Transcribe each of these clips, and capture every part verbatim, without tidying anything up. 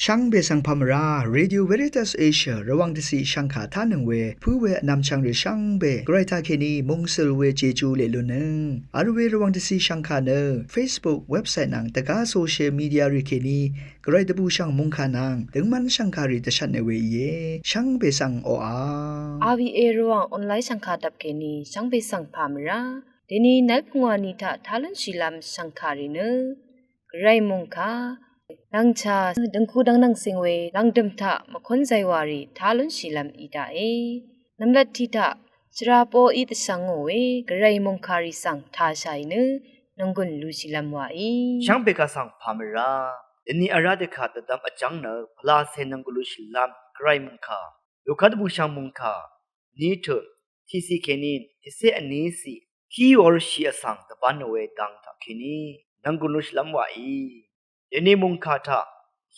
Shvngbe svng pà mvrá, Radio Veritas Asia Rvwàng dvciq shvngkà tánøng we pǿ we vnvmchvng rì shvngbe Gvray taqkèní mungsøl we Jeju leq lunnøng vl we Rvwàng dvciq shvngkà nø Facebook, website nvng dvgá social media rì kèní Gvray dvbùshv̀ng mòngkà nvng døngmv́n shv̀ngkàrì dvshvtne we íe. Shvngbe svng oqà. Rvwàng online shv̀ngkà dvp kèní shvngbe svng pà mvrá. Dèní nv́l pungwà ni taq tá lúnshìlv́m shv̀ngkàrì nø Gvray mòngkà, nvngchà, døngku dvngnvng sing we lvngdø̀m taq mvkún zaywàrì tá lúnshìlv́m í daqe. Nvmlat tiq taq shvra poqí dvshvngò we Gvray mòngkàrì svng tāshàì nø nònggùn lushìlv́m wàí. Shvngbe kaq svng pà mvrá. Dèní vrá dvkà dvdvm vjv́ng nø pvlacè nònggùn lushìlv́m Gvray mòngkà, Luka dvbùshv̀ng mòngkà ní tø tiqciq kèní tiqcé vní ciq hí wulshì vsvng dvbán we dang taqkèní nònggùn lushìlv́m wàí. Dèní mòngkà taq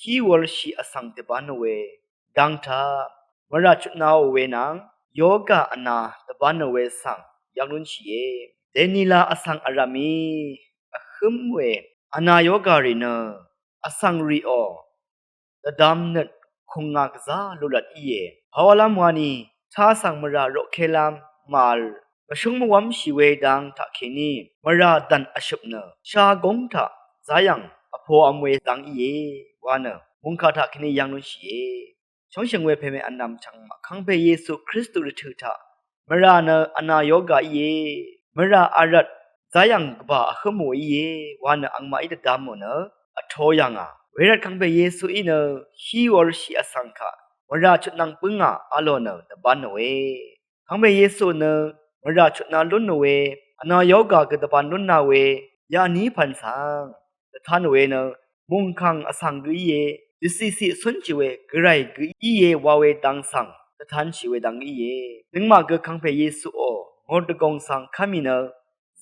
hí wulshì vsvng dvbán we dang taq mvrà chutnaò we nvng yoga vna dvbán we svng yv́ng lúnshìe. Dèní la vsvng vrv̀mí vhǿm we vna yogarì nø vsvng rìò dvdvm nøt kùngà gvzá lulvt íe. Pàwalv́m wani tá svng mvrà roqkélv́m màvl mvshúng mvwv́mshì we dang taqkèní mvrà dv̀n vshøp nø shagóng taq záyv̀ng vpov̄m we dang íe wa nø mòngkà taqkèní yv́ng lúnshìe. Shóngshø̀ng we pèmè vnvm chv̀ng mvkv́ngpè Yesu Kristu rvtø̀ taq mvrà nø vna yoga íe. Mvrà vrvt záyv̀ng gvbà vhǿmò íe wa nø angmaqí dvdvmò nø vto yv̀ngà. Wervt kv́ngpè Yesuí nø hí wulshì vsvng kaq mvrà chutnvng bǿngà vlò nø dvbánòe. Kv́ngpè Yesu nø mvrà chutna lúnò we vna yoga gø dvbán lúnna we yaqní pv̀n svng dvtánò we nø mòngkàng vsvng gø íe, dvciqciq cúnshì we Gvray gø íe wa we dang svng dvtánshì we dang íe. Nøngmaq gø kv́ngpè Yesuò mòrdvgòng svng kv́mì nø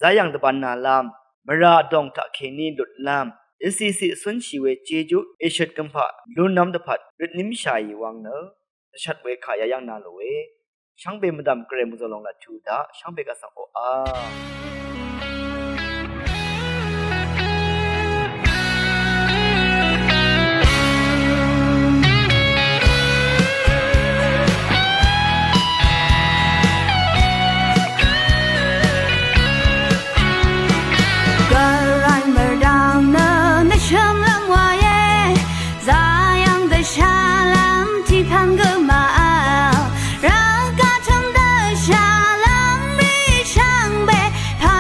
záyv̀ng dvbán nalv́m mvrà vdòng taqkèní lutlv́m dvciqciq cúnshì we Jejú èshøt gømpaq lúnv́m dvpvt røtnímshàì wvng nø dvshvt we kà yayv́ng na lòe. Shvngbe mvdv̀m Gvray mvzò lòng laq tuq daq shvngbe kaq svng oqà. Gvray mvrdv̀ng nø nvshø̀mlv́m wàe. Zayv̀ng dvshàlv́m tiqpv̀ng gø màvl, rvgaq tø̀m dvshàlv́m rì shvngbe pà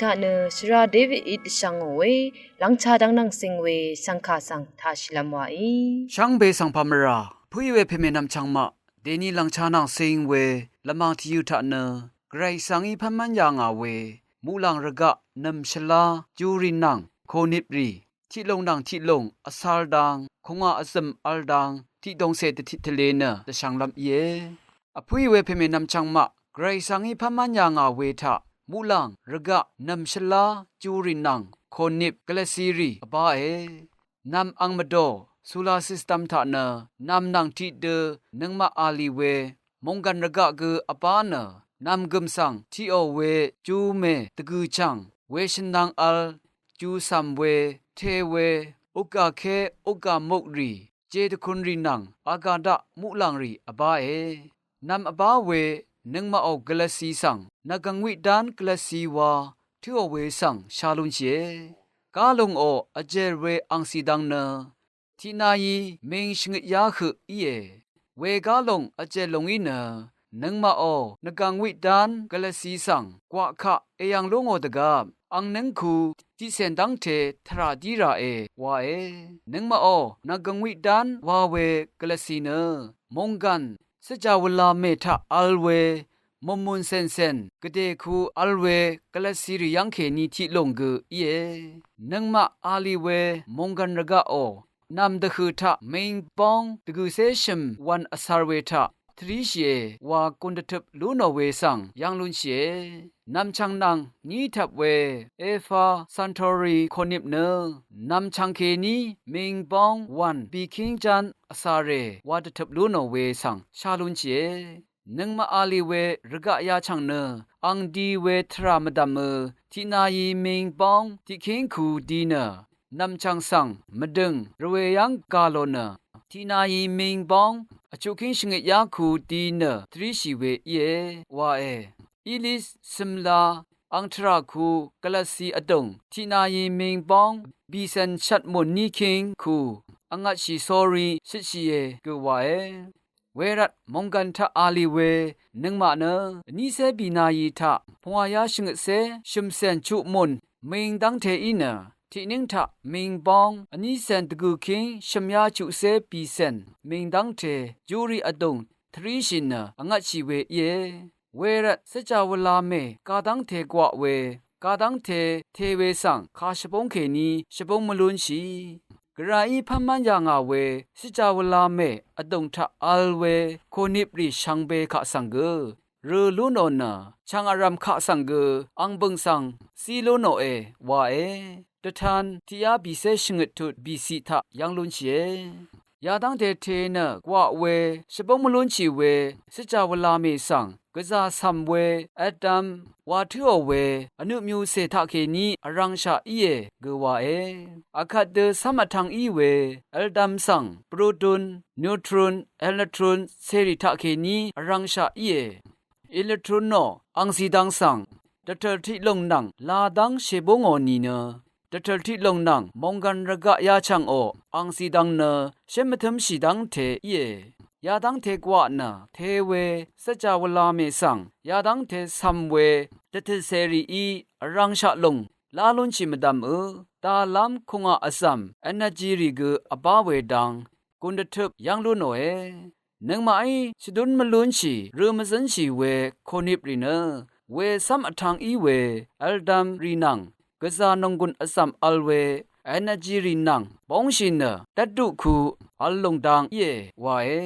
Taq nø shvra Davidí dvshvngò we lvngcha dvng nvng sing we shvngkà svng taq shìlvm wàí. Shvngbe svng pà mvrà pø̀í we pèmè nvmchvng maq dèni lvngcha nvng sing we lvmàng tìyø̄ taq nø gvray svngí pv́nmv́n yà ngà we muqlàng rvgaq nv̀m shvlá juri nvng kònip rì tiqlùng nvng tiqlùng vsvr dang kùngà vzø̀m vl dang tiqdongcè dvtit tvlē nø dvshvnglv́m íe. Vpø̀í we pèmè nvmchvng maq gvray svngí pv́nmv́n yà ngà we taq muqlàng rvgaq nv̀m shvlá juri nvng kònip gvlvcirì vbáe. Nv̀m ang mvdò solar system taq nø nv̀m nvng tiqdø nøngmaq a lì we mònggv̀n rvgaq gø vbá nø nv̀m gø̀m svng tiqò we jumè dvgø̀chv̀ng weshø̀n nvng vl jusv̀m we te we uqgàké uqgàmuk rì jedvkunrì nvng agà daq muqlàng rì vbáe. Nv̀m vbá we nøngmaqò gvlvci svng nvgv̀ng wiq dán gvlvci wa tǿò we svng sha lúnshìe. Gálungò vjèr we angcì dvng nø tiqnayi ming shvngøt yá høq íe. Wegálung vjèr lúngí nø nøngmaqò nvgv̀ng wiq dán gvlvci svng gwaq kaq èyv̀ng lú ngò dvgvp ang nǿngku tiqcèn dv́ngte tvrà dí ràe wae. Nøngmaqò nvgv̀ng wiq dán wa we gvlvci nø mònggv̀n svjà wvla mè taq vl we mùnmùn cèncèn gvdèku vl we gvlvcirì yv́ngkèní tiqlùng gø íe. Nøngmaq a lì we mònggv̀n rvgaqò nv̀m dvhø̀ taq ming bóng dvgø̀cé shø̀m wv̄n vcār we taq tvríshìe wa gùn dvtøp lú nò we svng yv́ng lúnshìe. Nv̀mchv̀ng nvng ní tvp we Efa Santori Konip nø nv̀mchv̀ng kèní ming bóng wv̄n bìkíng ján vcārè wa dvtøp lú nò we svng shá lúnshìe. Nøngmaq a lì we rvgaq yachv̀ng nø ang di we tvrà mvdv̀mø tiqnayi ming bóng tiqkíng ku di nø nv̀mchv̀ng svng mvdø̀ng rvwè yv́ng gà lò nø tiqnayi ming bóng vchuqkíng shvngøt yá ku di nø tvríshì we íe wae. Ilis sømla ang tvrà ku gvlvci vdùng tiqnayi ming bóng bìcèn shvt mùn níkíng ku vngvtshì sórí shøtshìe gø wae. Wervt mònggv̀n taq a lì we nøngmaq nø vnícé bìnayi taq pungwàyá shvngøtcé shø̀mcèn chuq mùn ming dv́ngte í nø tiqnǿng taq ming bóng vnícèn dvgø̀kíng shø̀myá chuqcé bìcèn ming dv́ngte juri vdùng tvríshì nø vngvtshì we íe. Wervt svjà wvla mè gadv́ngte gwaq we gadv́ngte te we svng kà shvbóng kèní shvbóng mvlúnshì. Gvrayí pv́nmv́n yà ngà we svjà wvla mè vdùng taq vl we kòniprì shvngbe kaq svng gø rø̀ lú nò nø chv̀ng vrv̀m kaq svng gø ang bø̀ng svng zí lú nòe wae. Dvtan tiqyá bìcé shvngøt tut bìciq taq yv́ng lúnshìe. Yadv́ngte te nø gwaq we shvbóng mvlúnshì we svjà wvla mè svng gvzà cv̀m we vdvm wa tǿò we vnø myucè taqkèní vrv̄ngshaq íe gø wae. Vkvt dø cv́m vtv̄ng í we v̄ldv̄m svng proton, neutron, electron cèrì taqkèní vrv̄ngshaq íe. Electron nò angzidvng svng dvtø̀l tiqlùng nvng ladv́ng shèbú ngò nìnø dvtø̀l tiqlùng nvng mònggv̀n rvgaq yachv̀ngò angzidvng nø shǿn mvtǿmshì dv́ngte íe. Yadv́ngte gwaq nø te we svjà wvla mè svng yadv́ngte cv̀m we dvtø̀l cèrìí vrv̄ngshaq lùng lá lúnshì mvdv̀mø dàlv́m kùngà vzv̀m energy rì gø vbá we dang gùn dvtøp yv́ng lú nòe. Nøngmaqí shvdún mvlúnshì rø mvzǿnshì we kòniprì nø wecv́m vtv̄ng í we v̄ldv̄m rì nvng gvzà nònggùn vzv̀m vl we energy rì nvng bóngshì nø dvtduq ku vl lùng dang íe wae.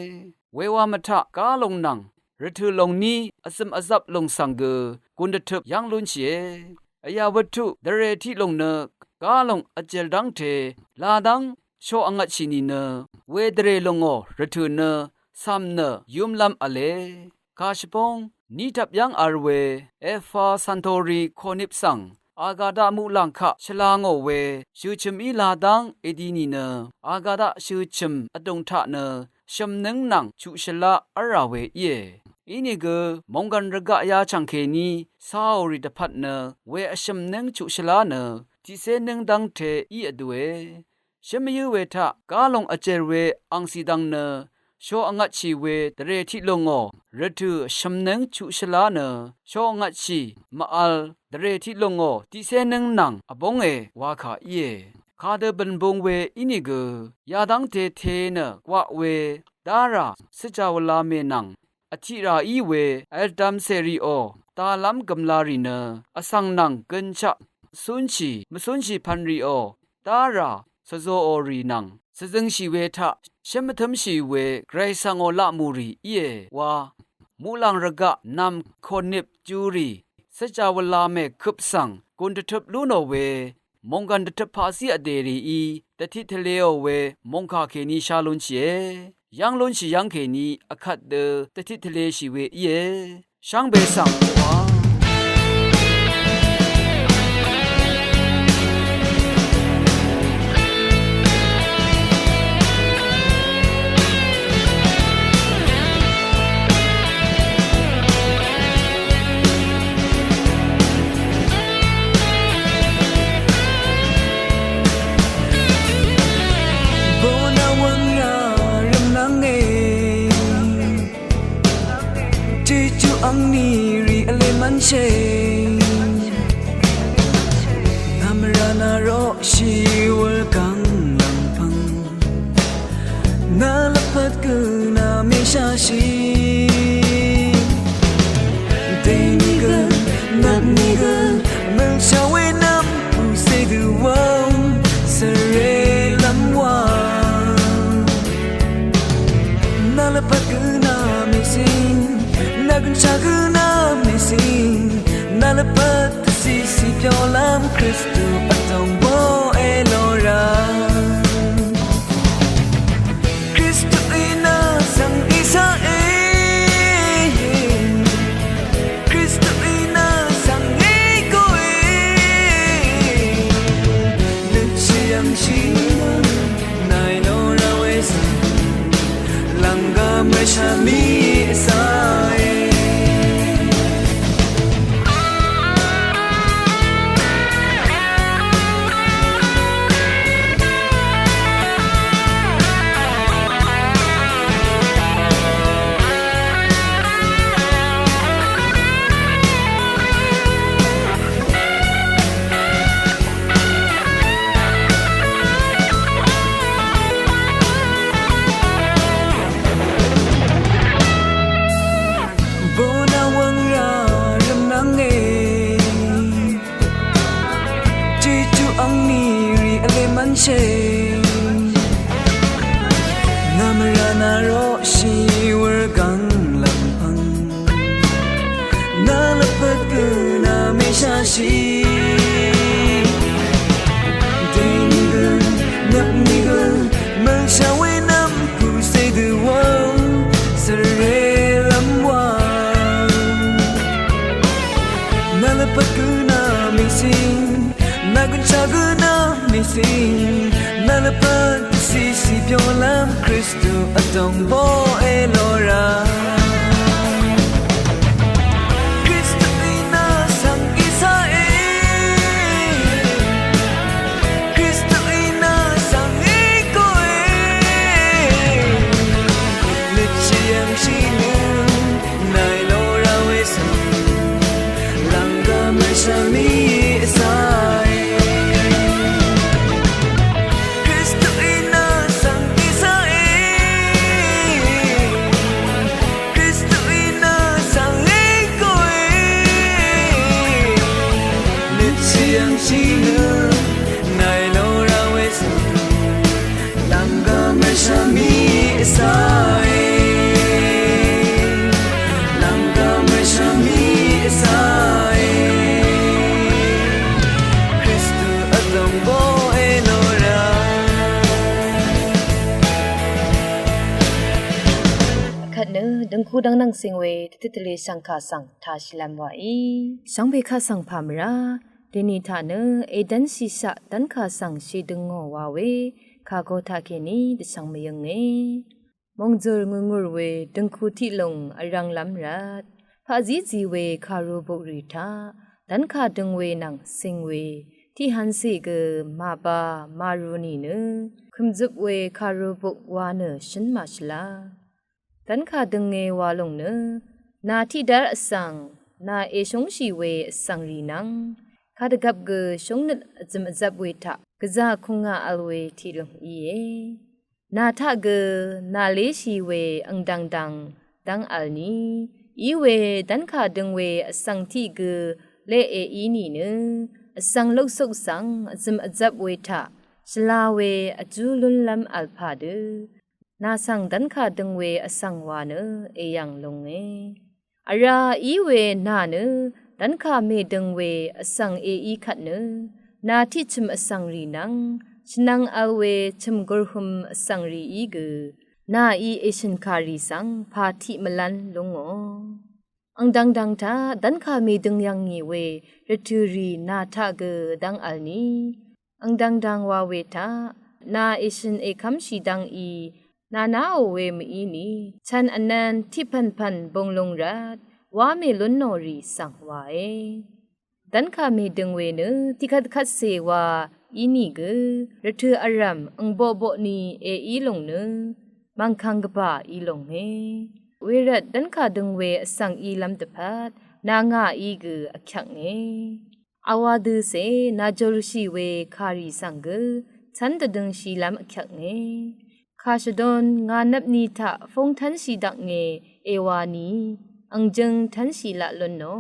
Wewa mvtaq gálung nvng rvtø̀ lùng ní vzø̀m vzvp lùng svng gø gùn dvtøp yv́ng lúnshìe. Vyà wvttuq dvrè tiqlùng nø gálung vjèl dv́ngte ladv́ng sho vngvtshì nìnø wedvrè lùngò rvtø̀ nø cv̀m nø yúmlv́m v̄le. Kàshvbóng ní tvp yv́ng v̄l we Efa Santori Konip svng agada muqlàng kaq shvla ngò we shø̀chø̀m í ladv́ng èdi nìnø agada shø̀chø̀m vdùng taq nø shø̀mnǿng nvng chuq shvlá v́lrà we íe. Inìgø mònggv̀n rvgaq yachv̀ng kèní caòrì dvpvt nø we vshø̀mnǿng chuq shvlá nø tiqcé nǿng dv́ngte í vdue. Shǿn mvyǿ we taq gálung vjèl we angcì dvng nø sho vngvtshì we dvrè tiqlùngò rvtø̀ shv̀mnǿng chuq shvlá nø sho vngvtshì mvvl dvrè tiqlùngò tiqcé nǿng nvng vbóngē wakà íe. Kadø bø̀nbung we ínìgø yadv́ngte te nø gwaq we dárà svjawvla mè nvng vtiqrà í we v̄ldv̄m cèrìò dalv́m gø̀mlarì nø vsvng nvng gønshaq cúnshì mvcúnshì pv̀nrìò dárà svzōòrì nvng svzøngshì we taq shǿn mvtǿmshì we Gvray svngò laqmùrì íe wa muqlàng rvgaq nv̀m kònip jurì svjawvla mè køp svng gùn dvtøp lú nò we mònggàn dvtøp paqzí vdèrìí dvtiq tvlēò we mòngkà kèní shá lúnshìe. Yv́ng lúnshì yv́ng kèní vkvt dø dvtiq tvlēshì we íe. Shvngbe svng wa Bona wvng ya rvmnvng e. Jeju angni rì vle mvnshì. Nvmra na roqshì wur gvng lvngpvng. Nà lvpat gø nà mèshashì. Dèní gø, nvpní gø, mvlsha we nvm pùse dø wvng, svre lvm wa. Nà lvpat gø nà mèsing, nà gønshaq gø nà mèsing, nà lvpat dvcìcì pyoqlv́m Kristu vtòng bó e lora. Kristuí nà svng ìsaqe. Kristuí nà svng ègóe. Nøtshì yv̀ngshì nà èlora we svng lv̀nggvm rvshv̀m mì vsaqe. Bona wvng ra rvmnvng e. Jeju angni rì vle mvnshì. Nvmra na roqshì wur gvng lvmpvng. Nà lvpat gø nà mèshashì. Dèní gø, nvpní gø, mvlsha we nvm pùse dø wvng, svre lvm wa. Nà lvpat gø nà mèsing, nà gønshaq gø nà mèsing, nà lvpat dvcìcì pyoqlv́m Kristu vtòng bó e lora. Kristuí nà svng ìsaqe. Kristuí nà svng ègóe. Nøtshì yv̀ngshì nø nà èlora we svng lv̀nggvm rvshv̀m mì vsaqe. Kristuí nà svng ìsaqe. Kristuí nà svng ègóe. Nøtshì yv̀ngshì nø nà èlora we svng lv̀nggvm rvshv̀m mì vsaqe. Lv̀nggvm rvshv̀m mì vsaqe. Kristu vdòng bó e lora. Vkvt nø døngku dvngnvng cing we dvtøt tvle shv̀ngkà svng tashìlvm wàí. Shvngbe kaq svng pà mvrá. Dèní taq nø èdv́nshìshaq dv́nkà svng shèdøngò wa we kàgo taqkèní dvshvng mvyønge. Mòngzø̀r ngùrngùr we døngku tiqlùng vrv̄nglv́m rvt paqzí zi we kàrubuk rì taq dv́nkà døng we nvng cing we tiqhvncè gø màba màru nìnø kø̀mzøp we kàrubuk wa nø shǿn màshvla. Dv́nkà dønge wa lòng nø, nà tiqdv́r vsvng, nà èshúngshì we vsvng rì nvng, kadvgvp gø shúngnøt vzø̀m vzvp we taq, gvzà kùngà vl we tiqløng íe. Nà taq gø, nà léshì we ang dv̀ngdv̀ng dv́ng vl ni, í we dv́nkà døng we vsvng tiq gø leq èí nìnø, vsvng loksuk svng vzø̀m vzvp we taq, shvla we vjú lúnlv́m vl pà dø, nà svng dv́nkà døng we vsvng wa nø èyv̀ng lúnge. Vrá í we nà nø, dv́nkà mèdøng we vsvng èí kvt nø, nà tiqchø̀m vsvng rì nvng, shvnvng vl we chø̀m gùrhøm vsvng rìí gø, nàí èshø̀nkà rì svng pà tiq mvlv́n lúngò. Ang dv̀ngdv̀ng taq dv́nkà mèdøng yv̀ngì we rvtø̀ rì nà taq gø dv́ng vl ni, ang dv̀ngdv̀ng wa we taq, nà èshø̀n èkv́mshì dv́ngí, nà naò we mvíni, chv̀n vnv̄n tiqpv̀npv̀n bùnglung rvt, wá mèlún nò rì svng wae. Dv́nkà mèdøng we nø, tiqkvtkvtcè wa í nìgø, rvtø̀ vrv̀m ang boqboq ni èí lòng nø, mv̀ngkv̀ng gvbà í lúnge. Wervt dv́nkà døng we vsvng ílv́m dvpvt, nà ngàí gø vkyvknge. Vwā døcè, nà jòrshì we kàrì svng gø, cv́n dvdøngshìlv́m vkyvknge. Kà shvdon ngà nvpni taq fúng tv́nshì daknge, èwā ni, ang jøng tv́nshì laq lún nò.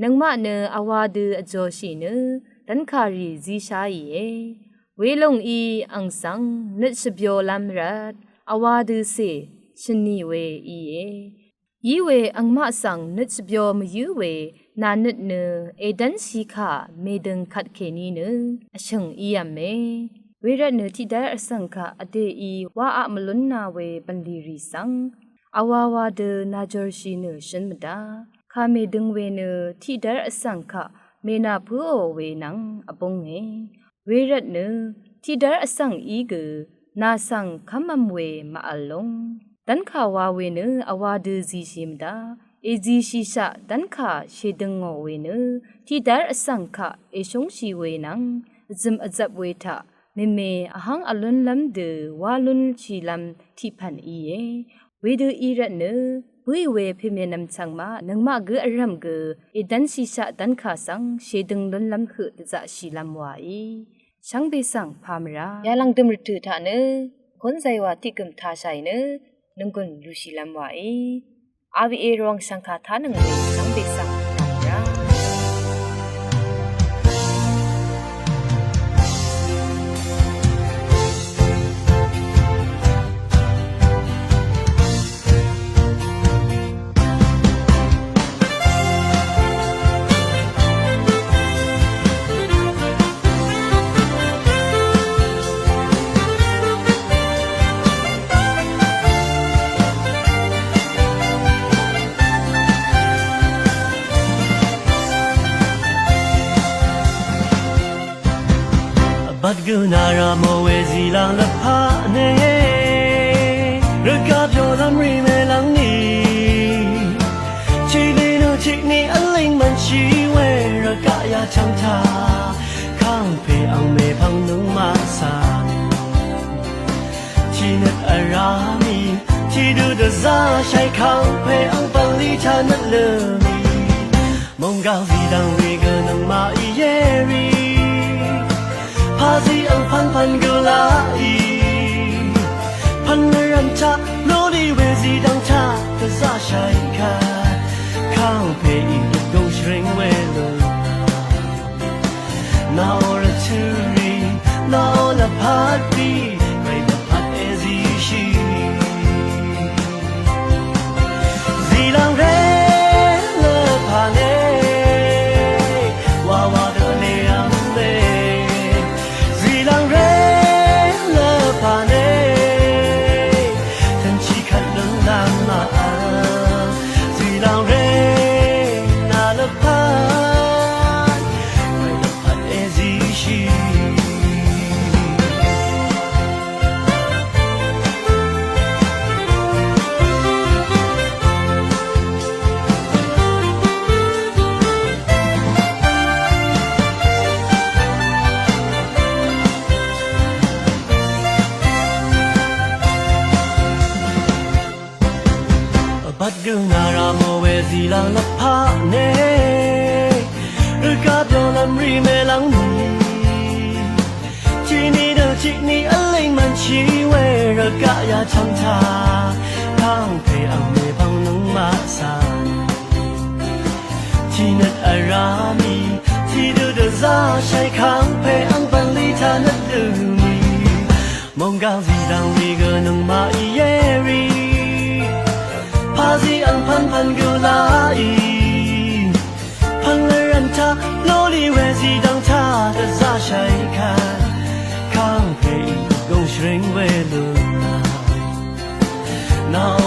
Nøngmaq nø vwā dø vjòshì nø, dv́nkà rì zísháìe. Welòng í ang svng, nøt shvbyolv́m rvt, vwā døcè, shø̀nì we íe. Í we angmaq svng nøt shvbyo mvyǿ we, nà nøt nø, èdv́nshì kà mèdøng kvtkèní nø, vshø̀ng ív̄me. Wervt nø tiqdv́r vsvng kaq vdèí wá aq mvlúnna we bv̀nlì rì svng, vwā wā dø nà jòrshì nø shǿn mvdá. Kà mèdøng we nø tiqdv́r vsvng kaq mènà pǿò we nvng vbúnge. Wervt nø, tiqdv́r vsvng í gø, nà svng kv́mv̄m we màvl lúng. Dv́nkà wa we nø, vwā dø zishì mvdá, èzishìshaq dv́nkà shèdøngò we nø, tiqdv́r vsvng kaq èshúngshì we nvng, vzø̀m vzvp we taq, mèmè vhv́ng vlúnlv́m dø wá lúnshìlv́m tiqpv̀n íe. Wedø í rvt nø, bǿì we pèmènvm chv̀ngmaq, nøngmaq gǿ vrv̀m gø, èdv́nshìshaq dv́nkà svng, shèdøng lúnlv́m høq dvzaqshìlv́m wàí. Shvngbe svng pà mvrá. Yalv̀ngdø̀m rvtø̀ taq nø, gúnzay wa tiqgø̀m tashàì nø, nònggùn lushìlv́m wàí. R V A Rvwàng shv̀ngkà tánøng we shvngbe svng pà mvrá. Vbat gø nà rà mò we zìlvng lvpat nø, rvgaq pyoqlv́m rì mèlv́ng nì. Tiqni nø tiqni vlíng mvnshì we rvgaq yachv̀ng taq, kàngpè ang mèpvng nøngmaq svng. Tiqnøt vrá mì, tiqdø dvzá shàì kàngpè ang bv̀nlì taq nøt lø mì. Mònggàng zìdv̀ng rì gø nøngmaq í yérì. Pàzí ang pv̀npv̀n gø laqì. Pv̀n vrv̀m taq lolì we zìdv̀ng taq dvzá shàì kà. Kàngpè í dvgùng shvring we lø. Nà ò rvtø̀ rì, nà ò lvpat rì, rì lvpat èzíshì. Zìlvng ré lvpat nè, wà wà dø nè vmè. Zìlvng ré lvpat nè, tvnshì kvt lúnlv́m màvl. Zìlvng ré Vtgø nara mò we zìlvng lvpaq ne, rvgaq byolvm rì mèlvng ni, tiqni dø tiqni vleng mvnshì we rvgaq yachvng taq, kàngpè ang mèpvng nøngmaq cà. Tiqnøt vrá mì, tiqdø dvzá shàì kàngpè ang bv̀nlì taq nøt dø mì. Mònggàng zìdv̀ng rì gø nøngmaq íe rì, pàzí ang pv̀npv̀n gø laqì. Pv̀n lv́m taq lolì we zìdv̀ng taq dvzá shàì kvt, kàngpè í gòng shvring we lúnà. Nao